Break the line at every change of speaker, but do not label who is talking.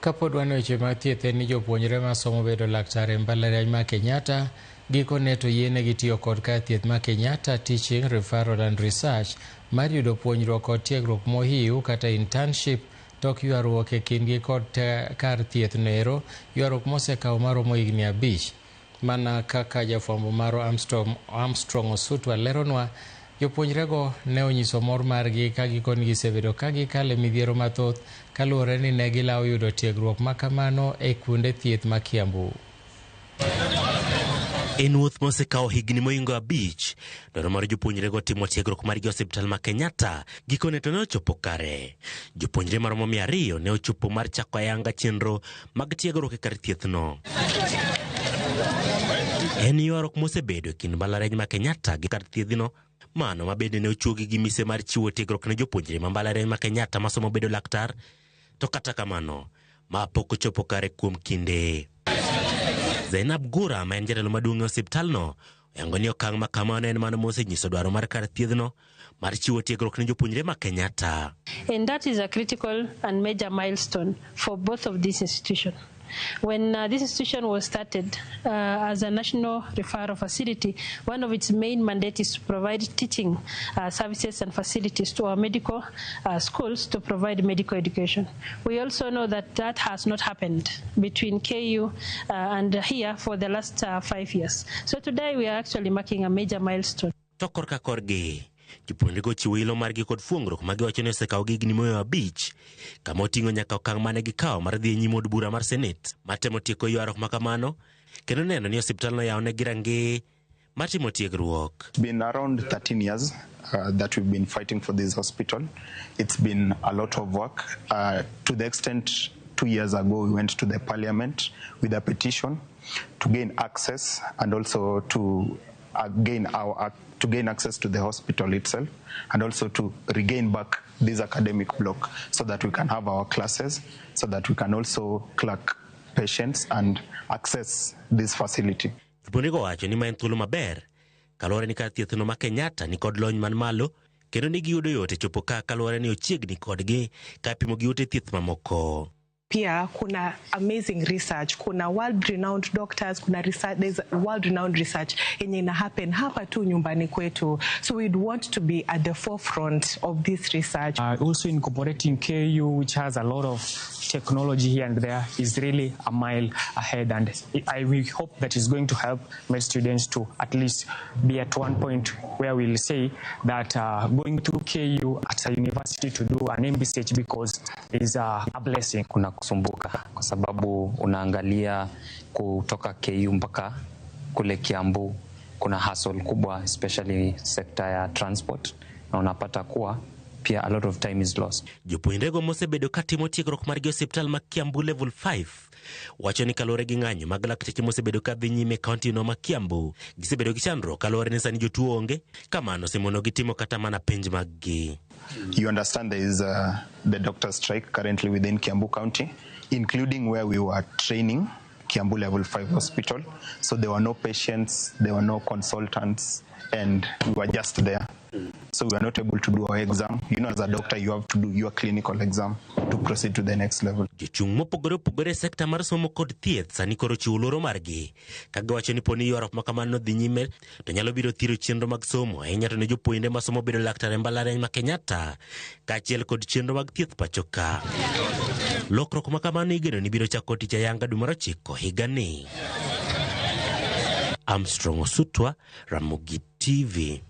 Kapod wan e weche mag thieth en ni jopuonjre masomo bedo laktar e mbalariany ma Kenyatta gikone to yienegi tiyo kod kar thieth ma Kenyatta Teaching, Referral and Research mar yudo puonjruok kod tiegruok mohiu kata internship tok ywaruok e kindgi kod kar thieth noero, ywaruok mosekawo maromo higni abich. Mana kaka jafwambo marwa Armstrong, Armstrong Osutwa leronwa, jopuonjrego ne onyiso mor margi ka gikoni gisebedo ka gikalo e midhiero mathoth kaluwore ni ne gilawo yudo tiegruok ma kamano e kuonde thieth ma Kiambu.
En wuoth mosekawo higni mohingo abich. Dwaro mar jopuonjrego timo tiegruok margi e osiptal ma Kenyatta gikone to ne ochopo kare. Jopuonjre maromo 200 ne ochopo mar chako ayanga chenro mag tiegruok e kar thiethno. En ywaruok mosebedo e kind mbalariany ma Kenyatta gi kar thiedhno mano ma bende ne ochuogi gi mise mar chiwo tiegruok ne jopuonjre ma mbalariany ma Kenyatta masomo bedo laktar to kata kamano ma pok ochopo kare kuom kinde. Zainab Gura ma en jatelo maduong' e osiptalno oyango ni okang' ma kamano en mano mosenyiso dwaro mar kar thiedhno mar chiwo tiegruok ne jopuonjre ma Kenyatta.
And that is a critical and major milestone for both of these institutions. When this institution was started as a national referral facility, one of its main mandates is to provide teaching services and facilities to our medical schools to provide medical education. We also know that that has not happened between KU and here for the last 5 years. So today we are actually marking a major milestone.
To korka korgi, jopuonjrego chiwo ilo margi kod fuongruok ma giwacho ni osekawo gi higni moyo abich kama oting'o nyaka okang' mane gikawo mar dhi e nyim od bura mar senet mar temo tieko ywaruok ma kamano kendo neno ni osiptalno oyawonegi rangeye mar timo tiegruok.
It's been around 13 years that we've been fighting for this hospital. It's been a lot of work. To the extent 2 years ago we went to the parliament with a petition to gain access and also to gain access to the hospital itself and also to regain back this academic block so that we can have our classes, so that we can also clerk patients and access this facility.
Jopuonjrego wacho ni ma en thuolo maber kaluwore ni kar thiethno ma Kenyatta ni kod lony man malo kendo ni giyudo yot e chopo ka kaluwore ni ochiegni kodgi ka pimo gi ute thieth mamoko.
Pia kuna amazing research, kuna world renowned doctors, kuna research, there's world renowned research yenye ina happen hapa tu nyumbani kwetu, so we'd want to be at the forefront of this research.
Also incorporating KU, which has a lot of technology here and there, is really a mile ahead. And we hope that it's going to help my students to at least be at one point where we'll say that going through KU at a university to do an MBCHB course is a blessing.
Kuna kusumbuka kwa sababu unaangalia kutoka KU mpaka kule Kiambu kuna hassle kubwa, especially sekta ya transport, na unapata kuwa pia a lot of time is lost.
Jopuonjrego mosebedo ka timo tiegruok margi e osiptal ma Kiambu Level 5 wacho ni kaluwore gi ng'anyo mag lakteche mosebedo ka dhi nyime e kaunti no ma Kiambu, gisebedo gi chandruok kaluwore ni sani jotuo onge kamano osemonogi timo kata mana penj maggi.
You understand there is the doctor strike currently within Kiambu County, including where we were training, Kiambu Level 5 Hospital. So there were no patients, there were no consultants, and we were just there. So we were not able to do our exam. As a doctor, you have to do your clinical exam to proceed to the next level.
Jochung' mopogore opogore e sekta mar somo kod thieth sani koro chiwo luoro margi ka giwacho ni poni ywaruok ma kamano dhi nyime to nyalo biro thiro chenro mag somo ahinya to ne jopuonjre masomo bedo laktar e mbalariany ma Kenyatta kaachiel kod chenro mag thieth pacho ka. Lokruok ma kamano igeno ni biro chako tich ayanga dwe mar ochiko higani. Armstrong Osutwa, Ramogi TV.